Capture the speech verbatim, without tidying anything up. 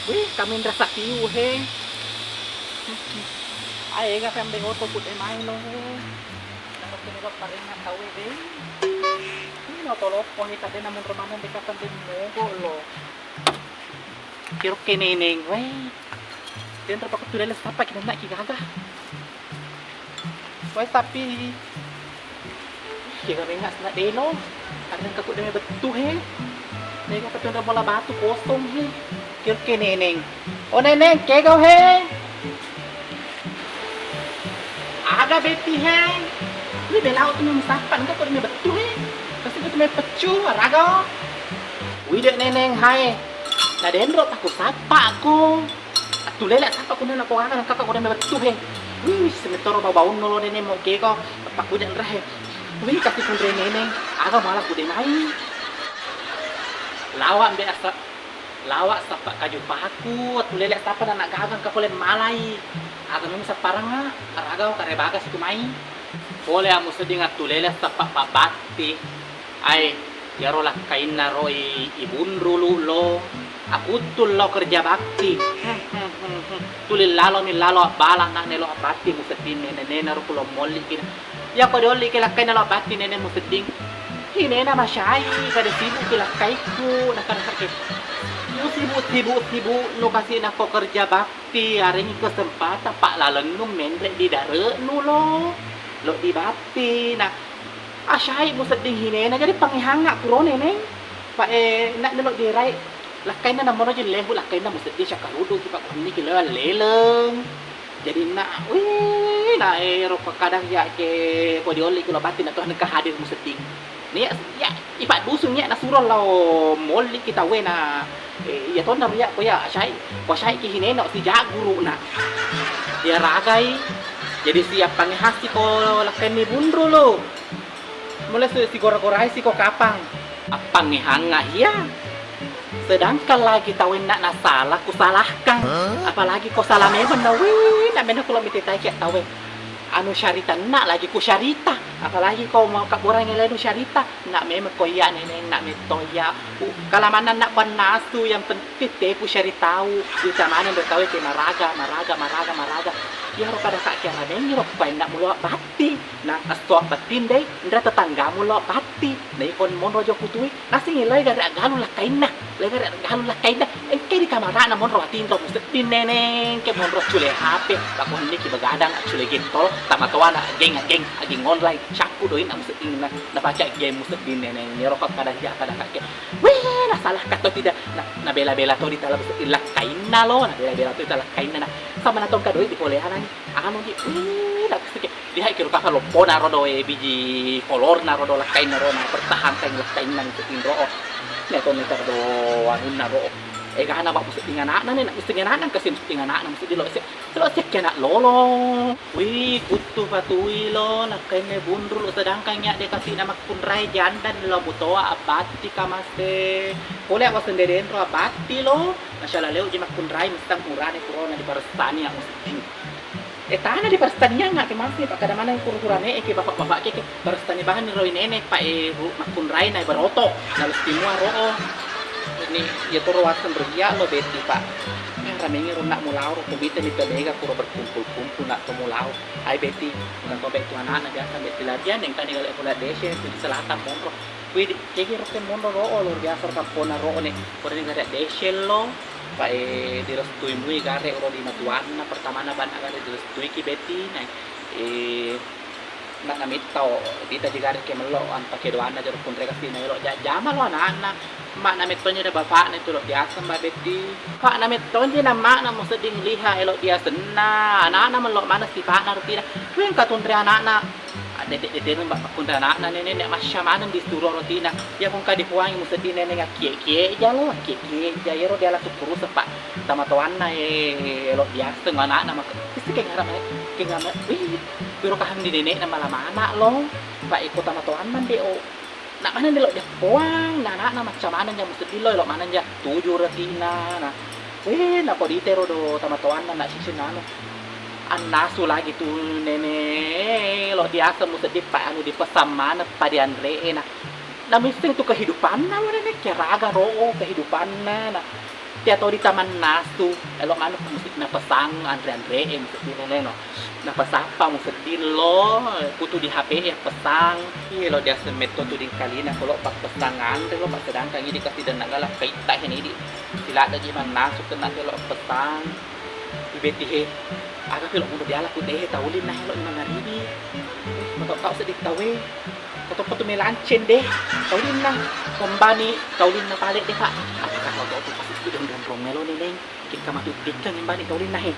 Wih, kaminra sapiu he. Aega sambe oto kudde maelo he. Namo kini lo parenga tau e be. Ino toloppo he, tadena monro maneng de kapan de mogo lo. Kirokke neneng we. Denro pakutulele sappa ki nenna ki gaga. Wae tapi. Kega menga sena delo. Ada yang kaku deme bettu he. Nega petu ada bola batu kosong he. Kirokke neneng. Oh neneng, kegau he. Aga Betti he. Ini belau tu memang sappa, engka kok deme bettu he. Pasti betu me peccu, araga. Wide neneng hai. Na denro paku sappa ko. Tulele sappa ko nenna ko aga nang kaka ko deme bettu he. Wih, semetoro babaunno lo neneng mo keko. Paku janra he. Wih, kasi kunre neneng. Aga mala ku de mai. Lawa mbe asa. Lawa sappa kaju paku, tulele sappa nana gagang ka pole malai. Aga memang sapparanga, araga kare bagas ku mai. Pole amu sedding tulele sappa pabbatti. Ai, yaro lakkainna ro i, i bunrulu lo. Akuttul lo kerja bakti. Tuli lalo mi lalo abbala na nelo abbatti mu sedding nene nena ro kulo molli kina. Iyako diolli ke lakkainna lo batti nene musedding. Hinena masyai, kada sibuk ki lakkaikku, nakana ke. Mu sibuk, sibuk, sibuk nu kasi nako kerja bakti, arengi kesempatan pak lalennu menre di dare'nu lo. Lo di batti, nah. Asyai musedding hinena, jadi pangehanga kuro neneng. Pak e, nak nelo di rai, lakkainna namono jelehu, lakkainna musedding syakarudu ki pak konni ki lewat leleng. Jadi na, wih, na ero pakkadang ya ke ko diolli kula batti na Tuhan engka hadir musedding. Nia ya ipaddusu nia nasuro lao molli ki tauwe na, eh, iya tonna ria ko ya syai, ko syai ki hinena si jaguru na. Dia ragai. Jadi siap pangehasi ko lakkainni bunru lo. Mulai si, sigora-gorai si ko kapang. Appangngehangnga iya. Sedangkan lagi tau enna nasala kusalahkang. Apalagi ko sala memang na, wih, na mena kulo mititai kiak tau e. Anu syarita enna lagi ku syarita. Apalagi ko mau kabburang lenu syarita. Nak memang ko iya neneng, nak metto iya. Kalamanna nak bannasu yang penting tepu syaritau. Ita maneng do tau e ke maraga, maraga, maraga, maraga. Iyaro pada kak kiaramengi ro paenna mulo batti. Nang esso abbatting dei, nra tetanggamu lo batti. Na iko monro jo kutui, nasengi lai gare aggalu lakkainna. Lai gare aggalu lakkainna. Engke di kamarana monro atinro musedding neneng, ke monro cule H P, pakuanni ki begadang, cule gentol, tamatoana geng, geng, geng online, syakku doinna musedding na, napaca game musedding neneng, nero kada ja, kada kake. Weh, nasalah kato tidak, na, nabela-bela to di tala musedding lakkainna lo, nabela-bela to di tala lakkainna na, sama natongka doi di poleanani. Anu ji, wih, lakkaseke. Lihai kiro kapa loppona rodo, eh, biji kolorna rodo lakkainna ro, na pertahankan lakkainna musedding ro. Nia to mita do anunna ro. Eh, gana bak musedding anakna ne, nak musedding anakna, kasi musedding anakna, musedding lo se, lo se kena lolo. Wih, kuttu patui lo, lakkainna bunru lo, sedangkan ya de kasi na makkunrai janda lo butoa abatti kamase. Pole awaseng de denro abatti lo. Masyaallah leo ji makkunrai mestang urane kurona di paressani ya musedding. E tana di parestaniangnga ke masni, pakkada maneng kuru-kurane e ke bapak-bapak ke, ke parestani bahan ro inene, pak e ru-, makkunrai na baroto, na lesti mua ro o. Ini iya toro waseng ria lo Betti, pak. Eh, ramengi ro nak mulao ro, kubita ni mega kuro berkumpul-kumpul nak to mulao. Ai Betti, na to Betti anakna biasa Betti latihan, yang tadi gale pula dese, di selatan monro. Widi, kegi rokke monro ro o, luar biasa ro kampona ro o ne. Pura ni gare dese lo. Pak e, direstui mui gare ro di matuanna, pertamana banna gare direstui ki Betti, na, eh, na, namittau, dita ji gare ke mello, anta kedoanna jero kunre kasi na elo ja-, jama lo anakna, mak na mettonje da bapakna itu lo biasa Mbak Betti. Pak na mettonje na mak na musedding liha elo biasenna, anakna mello mana sipakna rutina, wengka tunre anakna. Addede-dedena, Mbak, makkunrai anakna, Neneng, nek masya maneng disuro rotina. Iya ko engka dipuangi musedding, Neneng, akkie-kie jalo, akkie-kie ja. Iyaro diala sukkuruseng, Pak. Tamatoanna, eh, elo diaseng anakna, maka pasti kengara, kengara, wih, piro kahang di nenekna mala mana lo. Pak, iko tamatoanna de o. Nak maneng delo diappoang, na anakna macca maneng ja musedding lo, elo maneng ja tuju reti'na, na, weh, nako ditero do tamatoanna, nak siseng anu, annasu lagi tu nene, elo diaseng musedding pa anu dipesang maneng pa dianre e, na, namisseng tu kehidupanna lo nene, kiaraga ro o kehidupanna, na. Tia tau di tamannasu, elo manuk musti napesang anre-anre e musti leno. Napesappa musti lo, kutu di H P e pesang. Iya lo diaseng metto tu dingkalina kalau pappesang anre lo, sedangkan idi kasi dennang ala kaitta hene idi. Sila gaji mannasu kena lo pesang. Ibeti he. Aga pilo mudo diala ku deh taulinna elo mangaribi. Maka kau sedih tawe. Kau tu melanceng deh. Taulinna. Kombani taulinna pale deh, Pak. Apakah kau tahu tu pasti tu dong dong melo neneng. Kita matu dikang imbani taulinna he.